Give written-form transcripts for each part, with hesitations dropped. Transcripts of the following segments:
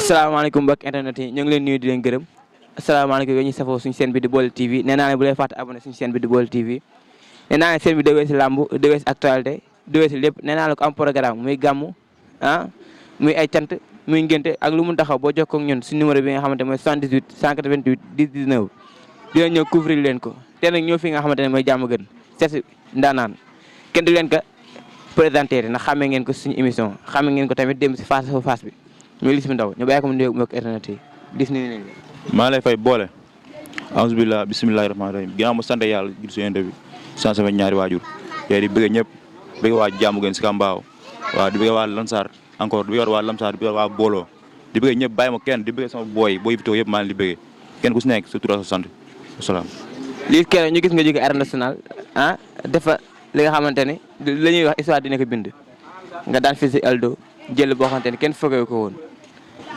asalaamaaleykum mbokk internet yi ñu ngi leen nuyu di leen gërëm asalaamaaleykum yéen ñi safoo suñu chaîne bi di Baol TV nee naa ne bu leen fàtte abonné suñu chaîne bi di Baol TV nee naa ne chaîne bi da weesu làmb da weesu actualité da weesu lépp nee naa la ko am programme muy gàmmu muy ay cant muy ngénte ak lu mu taxaw boo jokkoo ak ñun suñu numéro bi nga xamante mooy 78 188 10 19 dina ñëw couvrir leen ko te nag ñëw fi nga xamante ne mooy jàmm gën seet ndaanaan kenn du leen ko présenté ndax xàmmee ngeen ko suñu émission xàmmee ngeen ko tamit dem si face à face bi muy Liss bu Ndaw ñu bàyyi ko mu nuyoog mbokk internet yi Liss nuyu nañ la. maa lay fay boole. alhamdulilah bisimilahi rahmaani rahim ginnaaw ma sant yàlla jul si yonent bi sant sama ñaari waajur yooyu di bëgg ñëpp bëgg waa jàmm gën si Kambaaw waaw di bëgg waa Lansar encore di bëgg waa Lamsar di bëgg waa Booloo di bëgg ñëpp bàyyi ma kenn di bëgg sama booy Vito yëpp maa leen di bëgg kenn ku si nekk sa tur ak sa sant wasalaam. Liss keroog ñu gis nga jóge arène nationale dafa li nga xamante ne la ñuy wax histoire dina ko bind nga daan fi si Aldo jël boo xamante ne kenn foogee ko woon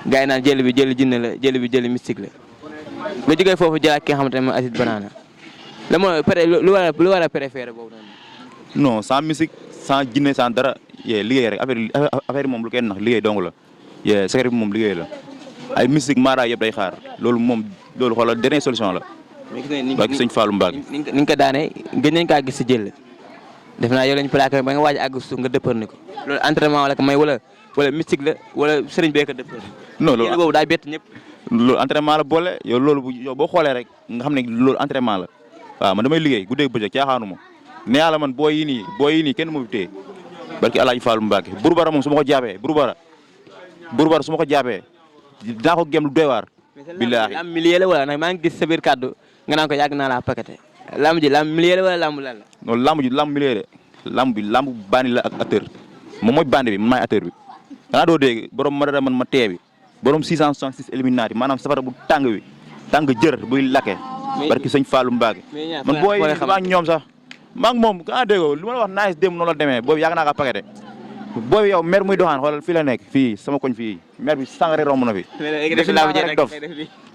gars yi naan jël bi jël jinne la jël bi jël mystique la nga jógee foofu jëlaat ki nga xamante ne mooy Aziz Banana la mooy lu war a préféré boobu noonu. non sans musique sans jinne sans dara liggéey rek affaire yi moom lu kenn nax liggéey dong la secret bi moom liggéey la ay musique mara yëpp day xaar loolu xoolal dernière solution la. mais gis nañ ba sëñ Fallou Mbacke ni nga ko daanee gën nañ kaa gis si jël def naa yow lañ plaqué ba nga waaj a àgg suuf nga dëppar ni ko loolu entraînement wala ko may wala mystique la wala sëriñ bee ko dëppar. non loolu boobu daay bett ñëpp. loolu entraînement la boole yow boo xoolee rek nga xam ne loolu entraînement la waaw man damay liggéey guddeeg bëccëg caaxaanuma ne yàlla man booy yi nii kenn moo fi téye barki Alaaji Fallou Mbacke Bourou moom su ma ko jàppee Bourou su ma ko jàppee dinaa ko gém lu doy waar. billaahi lamb milieu la wala nag maa ngi gis sa biir kàddu nga naan ko yàgg naa laa pakete lamb ji lamb milieu la wala lamb lan la. non lamb ji lamb milieu de lamb bandi la ak acteur moom mooy bandi bi man maay acteur bi xanaa doo dégg borom ma dara man ma tee bi borom 666 éliminaati maanaam safara bu tàng bi tàng jër buy lakke barki sëñ Fallou Mbacke man booy maa ngi ñoom sax maa ngi moom xanaa déggoo lu ma la wax nice dem noonu la demee boobu yàgg naa kaa pakete boobu yow mer muy doxaan xoolal fii la nekk fii sama koñ fii mer bi sàngare romb na fi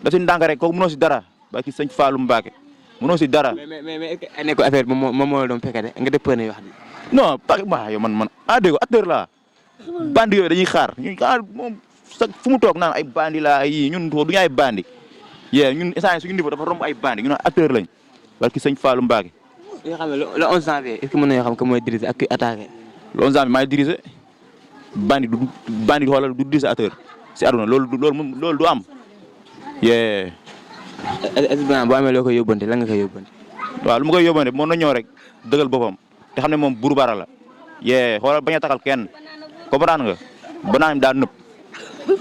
da si ndànk rek kooku mënoo si dara barki sëñ Fallou Mbacke mënoo si dara. mais ne ko affaire bi moom moo la doon fekkate nga def wax di non parce que yow man dégg acteur la bandi yooyu dañuy xaar ñu moom sax fu mu toog naan ay bandi la ay yii ñun duñu ay bandi ñun instant suñu niveau dafa romb ay bandi ñun acteur lañ parce que sëñ Fallou Mbacke. li nga xam ne le 11 janvier est-ce que mën nañoo xam que mooy diriger ak kuy attaqué. le 11 janvier maay diriger bandi xoolal du diriger acteur si aduna loolu du am. est-ce que boo amee loo koy yóbbante lan nga koy yóbbante. waaw lu ma koy yóbbante mën na ñëw rek dëggal boppam te xam ne moom Bourou Bara la xoolal bañ a taxal kenn comprendre nga ba naa daa nëb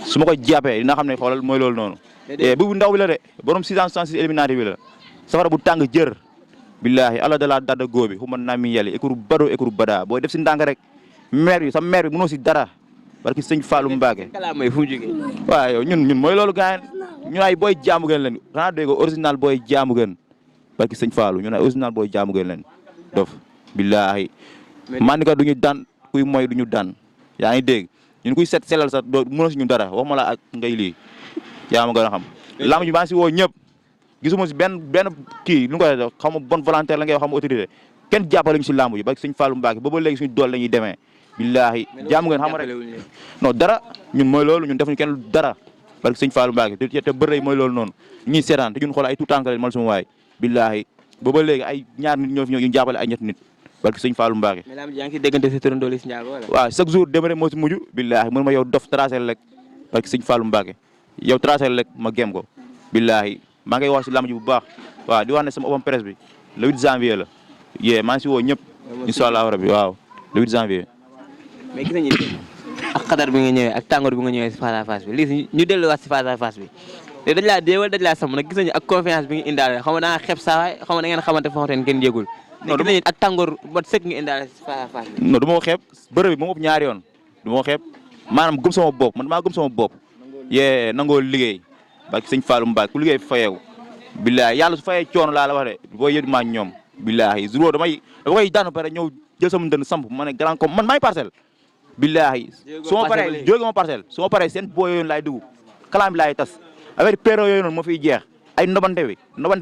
su ma ko jàppee dina xam ne xoolal mooy loolu noonu. bu ndaw bi la de borom 666 éliminaati bi la safara bu tàng jër billahi ala da laa dadda góobi xuma naa mi yàlli écuru bado écuru bada booy def si ndànk rek maire bi sa maire bi mënoo si dara barki sëñ Fallou Mbacke. kala may fu mu jógee. waaw yow ñun mooy loolu gars ñun ay booy jaamu gën leen xanaa dégg original booy jaamu gën barki sëñ Fallou ñun ay original booy jaamu gën leen dof billahi man ni ka duñu daan kuy mooy duñu daan yaa ngi dégg ñun kuy set selal sax doo mënoo si ñu dara waxuma la ak ngay lii yaa ma gën a xam lamb ji maa si woo ñëpp gisuma si benn kii lu ko def xam nga bonne volontaire la ngay wax xam nga autorité kenn jàppale ñu si lamb ji barki sëñ Fallou Mbacke ba léegi suñu dool la ñuy demee billahi jaamu ngeen xam rek non dara ñun mooy loolu ñun defuñu kenn dara barke sëñ Fallou Mbacke te bëre mooy loolu noonu ñuy seetaan te ñun xool ay tout tànk mal suma waay billahi booba léegi ay ñaar nit ñoo fi ñëw ñu jàppale ay ñetti nit barke sëñ Fallou Mbacke. mais yaa ngi ciy déggante si turandoo Liss Ndiago wala. waaw chaque jour dem rek moo si mujj billahi mën ma yow dof tracé rek barke sëñ Fallou Mbacke yow tracé rek ma gem ko billahi maa ngay wax si lamb ji bu baax waaw di wax ne sama open presse bi le 8 janvier la maa ngi si woo ñëpp incha allah rabbi waaw le 8 janvier. mais gis nañu ak xadar bi nga ñëwee ak tàngoor bi nga ñëwee si face à face bi Liss ñu delluwaat si face à face bi te dañ laa dee wala dañ laa sàmm nag gis nañu ak confiance bi nga indaale xam nga da nga xeeb saa waay xam nga da ngeen xamante foo xamante ne kenn yëgul. non gis nañu ak tàngoor ba sëkk nga indaale si face à face bi. non du ma ko xeeb bërëb bi moom ëpp ñaari yoon du ma ko xeeb maanaam gëm sama bopp man maa gëm sama bopp nangoo liggéey ba sëñ Fallou Mbacke ku liggéey fayeeku billahi yàlla su fayee coono laa la wax de boo yëg maa ñoom billahi jour dama koy daan ba pare ñëw jël sama ndënd samp ma ne grand comme man maay parcelle billahi su ma paree jóge ma parcelle su ma paree seen boo yooyu laay dugg kalaam bi laay tas affaire péro yooyu noonu moo fiy jeex ay nobante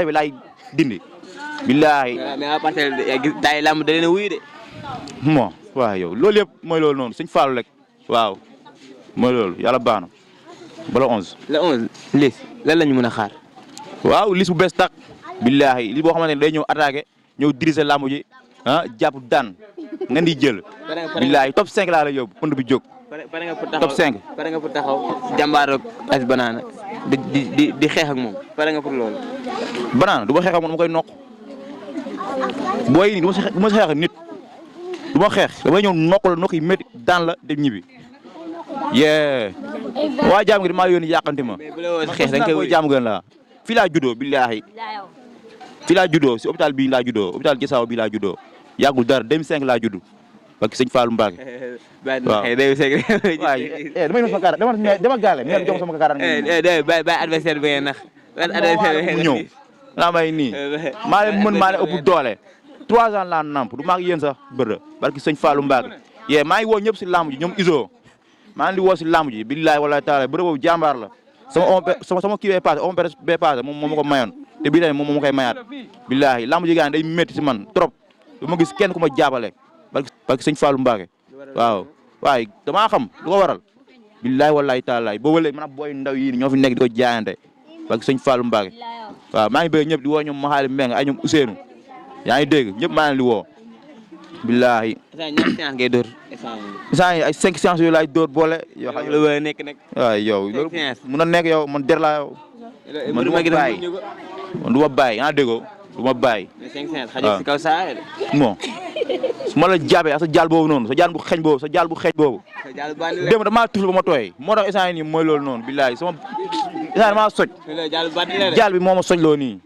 bi laay dindi billahi mais à parcelle daay lamb da leen a wuyu de waaw yow loolu yëpp mooy loolu noonu sëñ Fallou rek waaw mooy loolu yàlla baax na bala 11. le 11 lis lan la ñu mën a xaar. waaw lis bu bees tàq. billaahi lis boo xamante ne day ñëw attaqué ñëw diriger làmb ji jàpp daan nga di jël. billaahi top 5 laa la yóbbu pënd bi jóg. pare nga pour taxaw top 5. pare nga pour taxaw jàmbaaroog as banaana di xeex ak moom pare nga pour loolu. banaana du ma xeex ak moom dama koy noq booy yi nii du ma xeex ak nit du ma xeex damay ñëw noq la noq yi métti daan la dem ñibbi. yee waa jaam gi damaa yónni yàqanti ma. mais bu la woo xeex da nga koy jaam gën la fii laa juddoo billaahi fii laa juddoo si hôpital bii laa juddoo hôpital Gisaaw bii laa juddoo yàggul dara 2005 laa juddu parce que sëñ Fallou Mbacke. waaw waaye damay def sama carte dama gaale ngeen jox sama carte. bàyyi adversaire bi ngeen nax. adversaire bu ñëw naa may nii maa leen mën maa leen ëpp doole 3 ans laa namp du maag yéen sax bërë barki sëñ Fallou Mbacke yee maa ngi woo ñëpp si lamb ji ñoom iso maa ngi di woo si lamb ji billahi wala taala bërë boobu jàmbaar la sama kii bee passé bee passé moom ma ko mayoon te bii tamit moom ma koy mayaat billahi lamb ji gaan day métti si man trop du ma gis kenn ku ma jàppale barki sëñ Fallou Mbacke waaw waaye damaa xam lu ko waral billahi wallahi taala boobu léegi man ak booy ndaw yi ñoo fi nekk di ko jaayante barki sëñ Fallou Mbacke waaw maa ngi bëgg ñëpp di woo ñoom Maxaali Mbeng ay ñoom Ousseynou yaa ngi dégg ñëpp maa ngi di woo billahi ñaata séance ngay dóor instant yi ay 5 séances yooyu laay dóor boole yoo xam lu war nekk nag waaw yow loolu mun a nekk yow man der laa yow man du ma bàyyi man du ma bàyyi yaa déggoo du ma bàyyi 5 séances xajul si kaw saa bon su ma la jaabee ak sa jaal boobu noonu sa jaal bu xeeñ boobu sa jaal bu xeeñ boobu démb damaa tufli ba ma tooy moo tax instant yi nii mooy loolu noonu billahi sama instant damaa soj jaal bi moo ma soj loo nii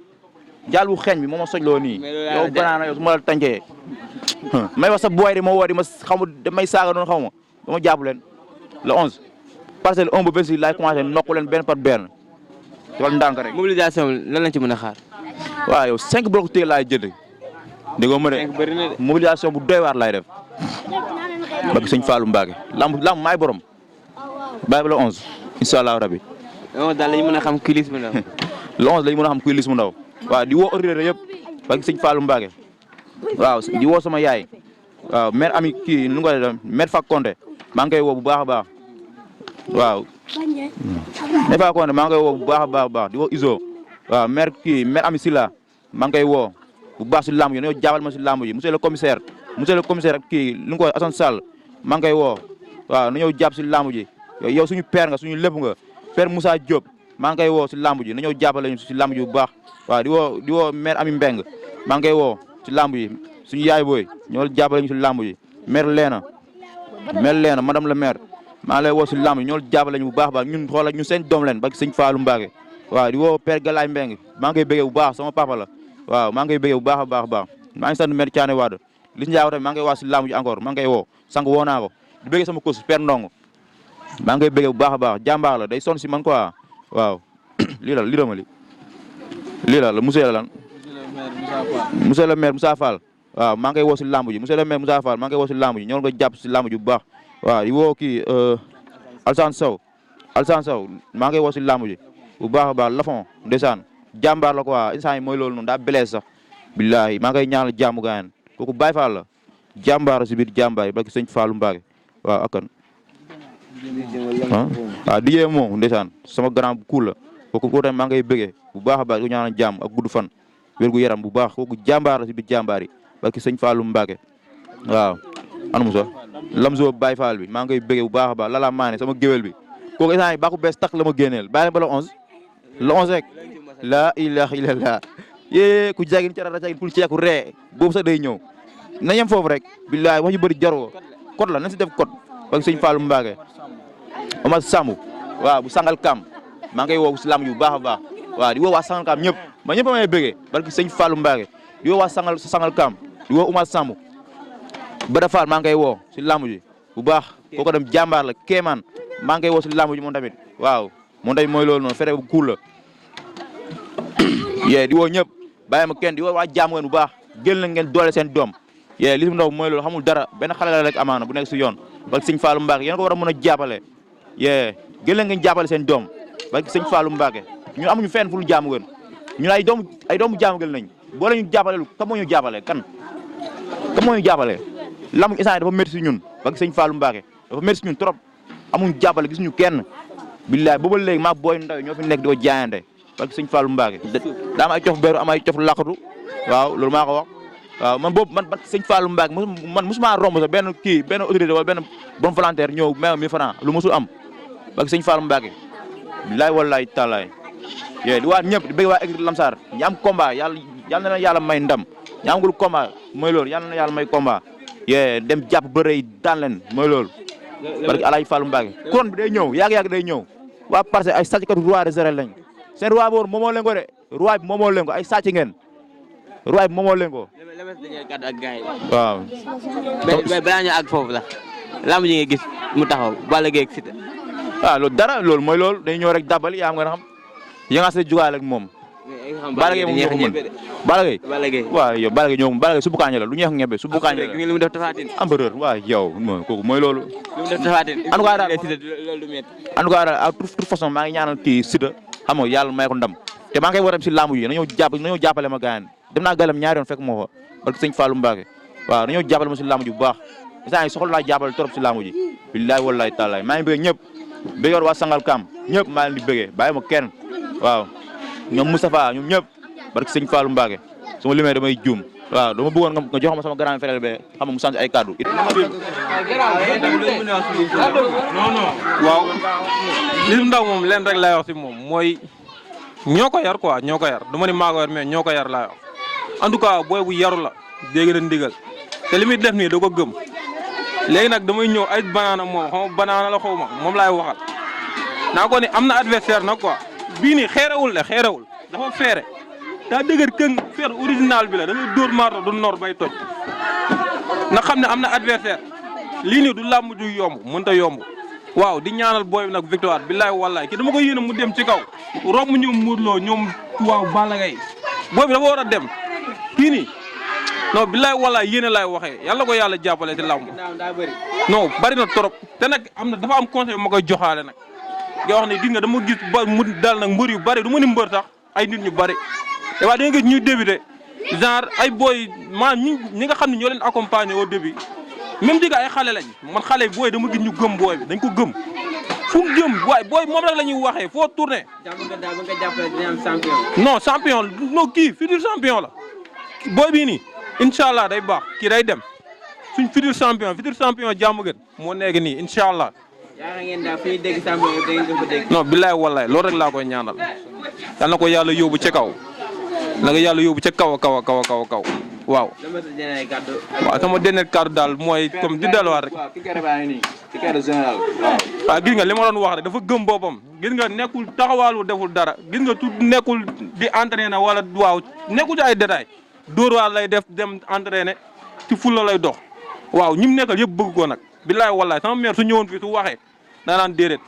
jaal bu xeeñ bi moo ma soj loo nii yow banaana yow su ma la tàncee may wax sa booy di ma woo di ma xamu damay saaga noonu xaw ma dama jàpp leen le 11 parcelle 1 ba 26 laay commencé nokku leen benn par benn wala ndànk rek. mobilisation lan lañ ci mën a xaar. waaw yow 5 bloc téye laay jënd déggoo ma de mobilisation bu doy waar laay def bëgg sëñ Fallou Mbacke lamb maay borom bàyyi ba le 11 incha allah rabi. daal la ñu mën a xam kuy lis mu ndaw. le 11 la ñu mën a xam kuy lis mu ndaw waaw di woo autorité yëpp bëgg sëñ Fallou Mbacke waaw di woo sama yaay waaw mère ami kii nu nga koy mère Fak Konté maa ngi koy woo bu baax a baax waaw. mère Fak Konté maa ngi koy woo bu baax a baax di woo Iso waaw mère ami Silla maa ngi koy woo bu baax si lamb yi ñoo jaabal ma si lamb yi monsieur le commissaire ak kii lu nga koy Assane Sall maa ngi koy woo waaw na ñëw jàpp si lamb ji yow suñu père nga suñu lépp nga père Moussa Diop maa ngi koy woo si lamb ji na ñëw jàppale ñu si lamb ji bu baax waaw di woo mère ami Mbeng maa ngi koy woo ci lamb yi suñu yaay booy ñoo jàppale ñu si lamb yi maire Leena madame la maire maa ngi lay woo si lamb yi ñoo jàppale ñu bu baax baax ñun xoolal ñu seen doom leen ba sëñ Fallou Mbacke waaw di woo père Galaye Mbeng maa ngi koy bëggee bu baax sama papa la waaw maa ngi koy bëggee bu baax a baax maa ngi sant maire Thiané Wade li si njaaw tamit maa ngi koy waa si lamb ji encore maa ngi koy woo sànq woo naa ko di bëggee sama kos père Ndong maa ngi koy bëggee bu baax a baax jàmbaar la day sonn si man quoi waaw lii la monsieur la lan monsieur le maire Moussa Fall waaw maa ngi koy woo si lamb ji monsieur le maire Moussa Fall maa ngi koy woo si lamb ji ñoo nga jàpp si lamb ji bu baax waaw di woo kii Alsane Sow maa ngi koy woo si lamb ji bu baax a baax Lafon ndeysaan jàmbaar la quoi instant yi mooy loolu noonu daa blessé sax billahi maa ngi koy ñaanal jàmm gaayan kooku Baye Fall la jàmbaar si biir jàmbaar yi barki sëñ Fallou Mbacke waaw akan waaw dijee moom ndeysaan sama grand bu cool la kooku tamit maa ngay bëggee bu baax a baax di ko ñaanal jàmm ak gudd fan wérgu yaram bu baax kooku jàmbaar la si biir jàmbaar yi barki sëñ Fallou Mbacke waaw anu musa Lamzo Baye Fall bi maa ngay bëggee bu baax a baax lala maane sama géwél bi kooku instant yi baaku bees tak la ma génneel bàyyi ba le 11 rek la ilaha illallah yee ku jagin carara jagin kul ceeku ree boobu sax day ñëw na yem foofu rek billahi wax yu bëri jaroo code la nañ si def code barki sëñ Fallou Mbacke Omar Samb waaw bu sangal kam maa ngi koy woo si lamb yu baax a baax waaw di woo waa sangal kam ñëpp ma ñëpp a may bëggee barki sëñ Fallou Mbacke di woo waa sangal kam di woo Omar Samb Bada Fall maa ngi koy woo si lamb ji bu baax kooku dem jàmbaar la kéemaan maa ngi koy woo si lamb ji moom tamit waaw moom tamit mooy loolu noonu fere bu cool la yee di woo ñëpp bàyyi ma kenn di woo waa jàmm ngeen bu baax jël na ngeen doole seen doom yee li mu ndaw mooy loolu xamul dara benn xale la rek amaana bu nekk si yoon barki sëñ Fallou Mbacke yéen ko war a mën a jàppale yee gën la ngeen jàppale seen doom barki sëñ Fallou Mbacke ñun amuñu fenn fu lu jaamu gën ñun ay doomu jaamu gën nañ boo la ñu jàppale lu kan moo ñu jàppale kan moo ñu jàppale lamb instant dafa métti si ñun barki sëñ Fallou Mbacke dafa métti si ñun trop amuñu jàppale gisuñu kenn billaay booba léegi maa booy ndaw ñoo fi nekk di ko jaayante parce que sëñ Fallou Mbacké daa am ay cof beeru am ay cof laqatu waaw loolu maa ko wax waaw man boobu man sëñ Fallou Mbacké man mosuma romb sax benn autorité wala benn bon volontaire ñëw même 1000 francs lu mosul am parce que sëñ Fallou Mbacké billaay wallaay taalaay yee di waat ñëpp di bëgg waa équipe Lamsar ñi am combat yàlla na yàlla may ndam ñi amagul combat mooy loolu yàlla na yàlla may combat yee dem jàpp bëre yi daan leen mooy loolu parce que Alaaji Fallou Mbacké couronne bi day ñëw yàgg-yàgg day ñëw waa parce que ay sàcckat roi des arènes lañ seen roi boobu moomoo leen ko de roi bi moomoo leen ko ay sàcc ngeen roi bi moomoo leen ko waaw balaa ñu àgg foofu la lamb ji nga gis mu taxaw Balla Gaye ak Siteu waaw loolu dara loolu mooy loolu day ñëw rek dabal yaa nga xam ya nga sa jugaale ak moom Balla Gaye moom ñoo ko mën Balla Gaye waaw yow Balla Gaye ñoo Balla Gaye subu kaaña la lu ñeex ngebe subu kaaña la lu mu def Tafatine empereur waaw yow kooku mooy loolu lu mu def Tafatine en tout cas daal loolu du métti en tout cas daal à toute façon maa ngi ñaanal kii Siteu xam nga yàlla may ko ndam te maa ngi koy wootam si lamb yi nañoo jàppale ma gaayan dem naa galam ñaari yoon fekk moo fa parce que sëñ Fallou Mbacké waaw nañoo jàppale ma si lamb ji bu baax instant yi soxla naa jàppale trop si lamb ji billaay wallaay taalaay maa ngi bëgg ñëpp bëggoon waa Sangal Kam ñëpp maa leen di bëggee bàyyi ma kenn waaw ñoom Moustapha ñoom ñëpp parce que sëñ Fallou Mbacké su ma limee damay juum waaw dama bëggoon nga jox ma sama grand frère be xam nga mu sant ay kaddu waaw Liss Ndaw moom leen rek lay wax si moom mooy ñoo ko yar quoi ñoo ko yar du ma ni maa ko yar mais ñoo ko yar laa wax en tout cas booy bu yaru la dégg na ndigal te li muy def nii da ko gëm léegi nag damay ñëw ay banaana moom xaw ma banaana la xaw ma moom laay waxal naa ko ni am na adversaire nag quoi bii nii xeerewul dafa feere daa dëgër këng feer original bi la da ngay dóor marto du nor bay toj na xam ne am na adversaire lii nii du làmb ju yomb mënta yomb waaw di ñaanal booy bi nag victoire billaay wallaay ki dama ko yéene mu dem ci kaw romb ñoom Modou Lo ñoom waaw Balla Gaye booy bi dafa war a dem kii nii non billaay wallaay yéene laay waxee yàlla ko yàlla jàppale ci làmb non bari na trop te nag am na dafa am conseil ma koy joxaale nag nga wax ne gis nga dama gis ba mu dal nag mbër yu bari du ma ni mbër sax ay nit ñu bari te waa da nga gis ñuy débuté genre ay booy maanaam ñi nga xam ne ñoo leen accompagner au début même digga ay xale lañ man xale booy dama gis ñu gëm booy bi dañ ko gëm fu mu jëm waaye booy moom rek la ñuy waxee foo tourné. non champion non kii futur champion la booy bii nii incha allah day baax kii day dem suñ futur champion jàmm gën moo nekk nii incha allah. yaa ngeen daal fi ñuy dégg champion da ngeen ko fa dégg. non billaay wallaay loolu rek laa koy ñaanal yal na ko yàlla yóbbu ca kaw na nga yàlla yóbbu ca kaw a kaw a kaw a kaw a kaw waaw. waaw sama dernier kàddu daal mooy comme di delluwaat rek. waaw gis nga li ma doon wax rek dafa gëm boppam gis nga nekkul taxawaalu deful dara gis nga tu nekkul di entraîner wala waaw nekkul ci ay détails dóor waar lay def dem entraîner ci fulla lay dox waaw ñi mu nekkal yëpp bëgg ko nag billaay wallaay sama mère su ñëwoon fii su waxee danaan déedéet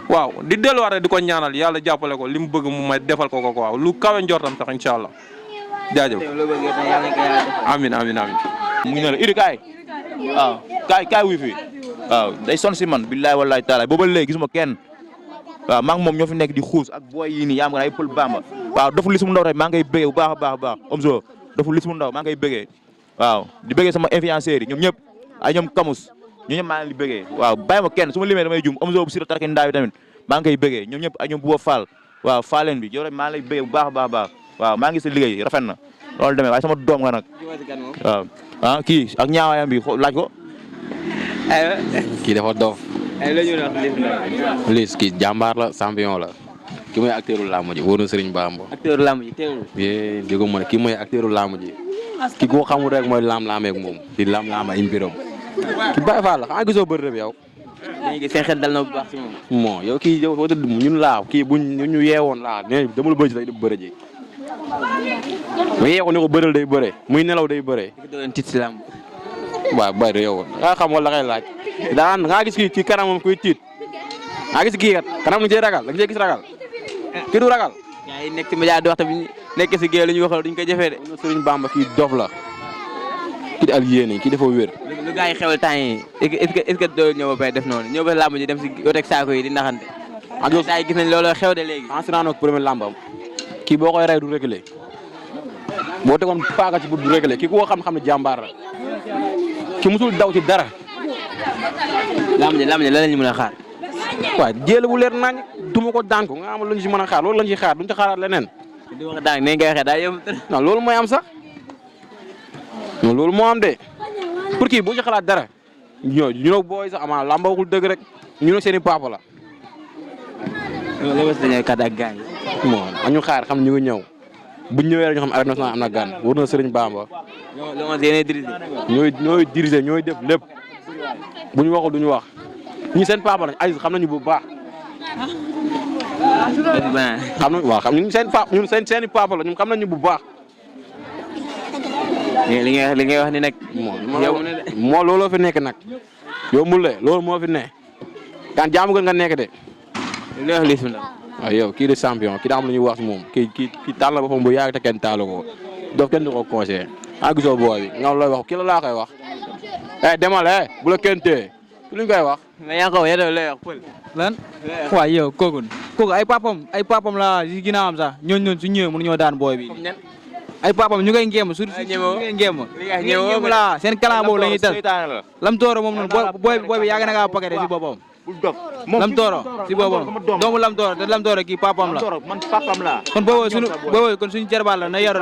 waaw di delluwaat rek di ko ñaanal yàlla jàppale ko li mu bëgg mu may defal ko ko waaw lu kawe njortam sax incha allah jaajëf amin amin amin mu ngi ne la Idi kaay waaw kaay wi fi waaw day son si man billaay wallaay taalaay booba léegi gisuma kenn waaw maa ngi moom ñoo fi nekk di xuus ak booy yi nii yaa nga ay pël bamba waaw dafa lis mu ndaw rek maa ngay bëggee bu baax a baax a baax Omzo dafa lis mu ndaw maa ngay bëggee waaw di bëggee sama influenceurs yi ñoom ñëpp ay ñoom kamus ñoo ñëpp maa leen di bëggee waaw bàyyi ma kenn su ma limee damay jum Omzo bu sira tarki ndaa bi tamit maa ngi koy bëggee ñoom ñëpp ay ñoom Bouba Fall waaw Fallen bi yow rek maa lay bëggee bu baax a baax a baax waaw maa ngi sa liggéey rafet na loolu demee waaye sama doom nga nag waaw ah kii ak ñaawaayam bi laaj ko kii dafa dof Liss kii jàmbaar la champion la ki mooy acteur làmb ji wóor na Serigne Bamba acteur làmb ji teewul di ko mën kii mooy acteur làmb ji ki ko xamul rek mooy lam-lameeg moom di lam-lama ay mbiram ki Baye Fall la xanaa gisoo bëri rek yow léegi seen xel dal na bu baax ci moom bon yow kii yow ñun laa kii buñ ñu yeewoon laa ne demul bëri day bëre ji mu yeewoon ne ko bëral day bëre muy nelaw day bëre doon tiit si làmb waaw bëri yow nga xam wala kay laaj daan nga gis kii ci kanamam kuy tiit nga gis kii kat kanam nga cee ragal da nga cee gis ragal kii du ragal yaa ngi nekk ci média di wax tamit nekk si géew lu ñu waxal duñ ko jëfee de Serigne Bamba kii dof la kii di al yéene kii dafa wér lu gars yi xewal temps yi est-ce que doo ñëw ba pare def noonu ñëw ba làmb ji dem si yoteeg saako yi di naxante ak saa yi gis nañ loolu xew de léegi ensinano premier lambam kii boo koy rey du réglé boo tegoon paaka ci bu du réglé kii koo xam-xam ne jàmbaar la kii musul daw ci dara làmb ji lan la ñu mën a xaar waaw jéel bu leer nañ duma ko daan ko nga xam lu ñu si mën a xaar loolu lañ ci xaar duñ ci xaaraat leneen. di wax daan ne ngay waxee daa yomb. non loolu mooy am sax non loolu moo am de pour kii bu ci xalaat dara ñu ne booy sax amaana lamba waxul dëgg rek ñu ne seen i papa la. loolu la dañuy kat ak gars yi. bon ñu xaar xam ñu ngi ñëw buñ ñëwee rek ñu xam arène nationale am na gan wër na Serigne Bamba. ñooy diriger ñooy def lépp bu ñu waxul duñu wax ñi seen papa lañ Aziz xam nañu bu baax. xam nañ waaw xam ñun seen papa ñun seen i papa la ñun xam nañu bu baax. li ngay wax ni nag. moo looloo fi nekk nag yombul de loolu moo fi ne kan jaamu gën nga nekk de. li wax Liss bu Ndaw. waaw yow kii de champion kii daa am lu ñuy wax si moom kii taal la boppam bu yàgg te kenn taalu ko doof kenn du ko conseillé ah gisoo booy bi nga looy wax kii la laa koy wax. demal bu la kenn téye lu ñu koy wax. mais yaa ngi ko yéen a lay wax Pël. lan waaw yow kooku ay papam la si ginnaawam sax ñooñu su ñëwee mënuñoo daan booy bi. ay papam ñu koy ngéem surtout ñu koy ngéem la seen kalam boobu la ñuy tas lam tooro moom noonu booy bi yàgg na kaa paquet si boppam. lam tooro si boppam doomu lam tooro te lam tooro kii papam la kon boobu kon suñu jarbaat la na yaru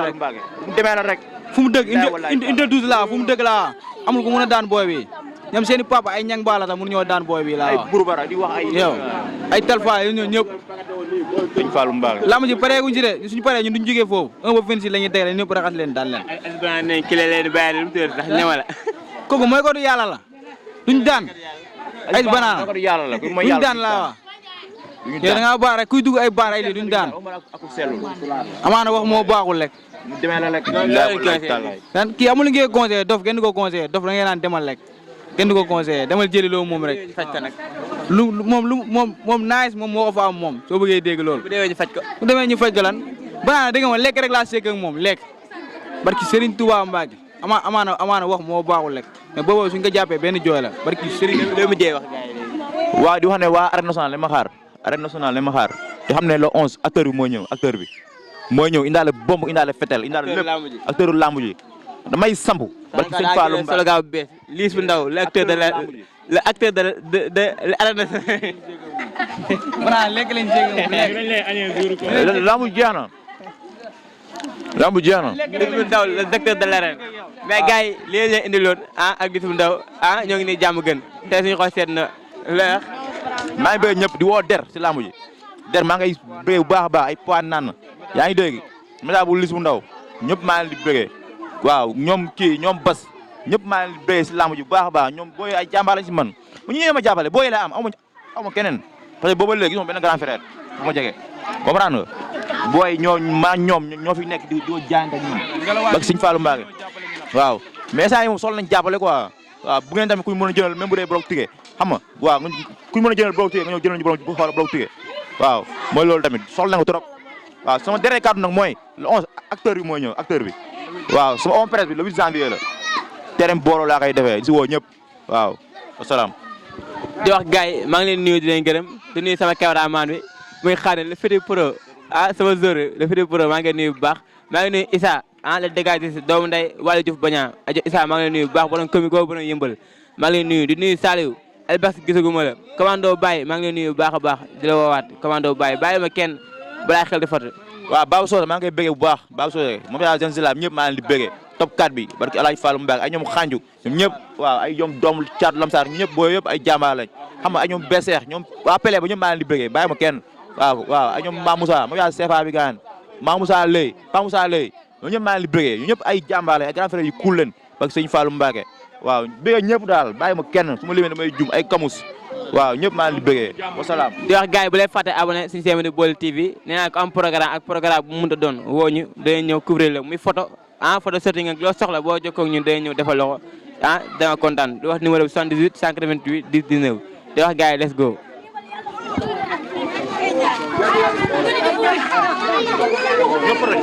rek fu mu dëgg indi 12 la fu mu dëgg la amul ko mën a daan booy bi ñoom seen i papa ay ñang baala sax mënuñoo daan booy bi laa wax yow ay talfa yu ñëw ñëpp lamb ji pareeguñ ci de suñu paree ñun duñ jógee foofu 1 ba 26 la ñuy teg ñëpp raxas leen daan leen kooku mooy ko du yàlla la duñ daan ay banaan duñ daan laa wax yow da ngaa baax rek kuy dugg ay baar ay lii duñ daan amaana wax moo baaxul rek dan kii amul ngeen conseillé dof kenn du ko conseillé dof da ngeen naan demal rek kenn du ko conseillé demal jëli loolu moom rek moom nice moom moo ko fa am moom soo bëggee dégg loolu bu demee ñu faj ko lan banaan dégg nga ma lekk rek laa sekk ak moom lekk barki Serigne Touba Mbacke amaana wax moo baaxul rek mais boobu suñ ko jàppee benn jooy la barki Serigne loolu mujjee wax waaw di wax ne waa arène nationale la ma xaar arène nationale la ma xaar te xam ne le 11 acteur bi mooy ñëw acteur bi mooy ñëw indaale bomb indaale fetel indaale lépp acteur lamb ji damay samp barki sëñ Fallou Mbacké slogan bu bees Liss bu Ndaw l'acteur de l'arène nationale banaan lekk lañ jégg lamb jeex na lamb jeex na Liss bu Ndaw le acteur de l'arène mais gars yi lii leen indiloon ak Liss bu Ndaw ñoo ngi nii jàmm gën te suñu xool seet na leer maa ngi bëgg ñëpp di woo der si lamb ji der maa ngay bëgg bu baax a baax ay poids naan yaa ngi dégg message bu Liss bu Ndaw ñëpp maa ngi leen di bëggee waaw ñoom kii ñoom bas ñëpp maa ngi leen di bëggee si lamb ji bu baax a baax ñoom booy ay jàmbaar lañ si man bu ñu ñëwee ma jàppale booy la am amu keneen parce que booba léegi gis nga benn grand frère bu ma jege comprendre nga booy ñoo fi nekk di jaayante ak ñoom bak Sëñ Fallou Mbacké waaw mais saa yi moom sol nañ jàppale quoi waaw bu ngeen tamit kuñ mën a jëlal même bu dee bloc ticket xam nga waaw kuñ mën a jëlal bloc ticket nga ñëw jëlal ñu bloc ticket waaw mooy loolu tamit sol nañ ko trop waaw sama dernier kàddu nag mooy le 11 acteur bi mooy ñëw acteur bi waaw sama open presse bi le 8 janvier la terrain booloo laa koy defee si woo ñëpp waaw wasalaam di wax gars yi maa ngi leen nuyu di leen gërëm di nuyu sama cameraman bi muy Xaadim le Fidi Pro sama zor le Fidi Pro maa ngi leen nuyu bu baax maa ngi nuyu Issa le dégagiste doomu nday Waly Diouf Baña ajo Issa maa ngi leen nuyu bu baax borom comico borom yëmbal maa ngi leen nuyu di nuyu Saliou Elbax gisaguma la commando Baye maa ngi leen nuyu bu baax a baax di la woowaat commando Baye bàyyi ma kenn balaa xel di fatu waaw Babou Sode maa ngi koy bëggee bu baax Babou Sode moom yaa gen silam ñëpp maa leen di bëggee top 4 bi barki Alaaji Fallou Mbacké ay ñoom xanju ñoom ñëpp waaw ay ñoom doomu caat lamsaar ñëpp booy yëpp ay jàmbaar lañ xam nga ay ñoom beseex ñoom waa Pelé ba ñëpp maa leen di bëggee bàyyi ma kenn waaw ay ñoom Ma Moussa moom yaa CFA bi gaan Ma Moussa Lay Pa Moussa Lay ñoom ñëpp maa leen di bëggee ñu ñëpp ay jàmbaar lañ ay grand frère yu cool leen barki Sëñ Fallou Mbacké waaw bëggee ñëpp daal bàyyi ma kenn su ma limee damay jum ay kamus waaw ñëpp maa ngi bëggee wasalaam di wax gars yi bu leen fàtte abonné suñu chaîne Baol TV nee naa ko am programme ak programme bu mu mënta doon woo ñu day ñëw couvrir la muy photo photo setting ak loo soxla boo jokkoo ak ñun day ñëw defal ko dama kontaan di wax numéro bi 78 188 10 19 di wax gars yi let's go ñëpp rek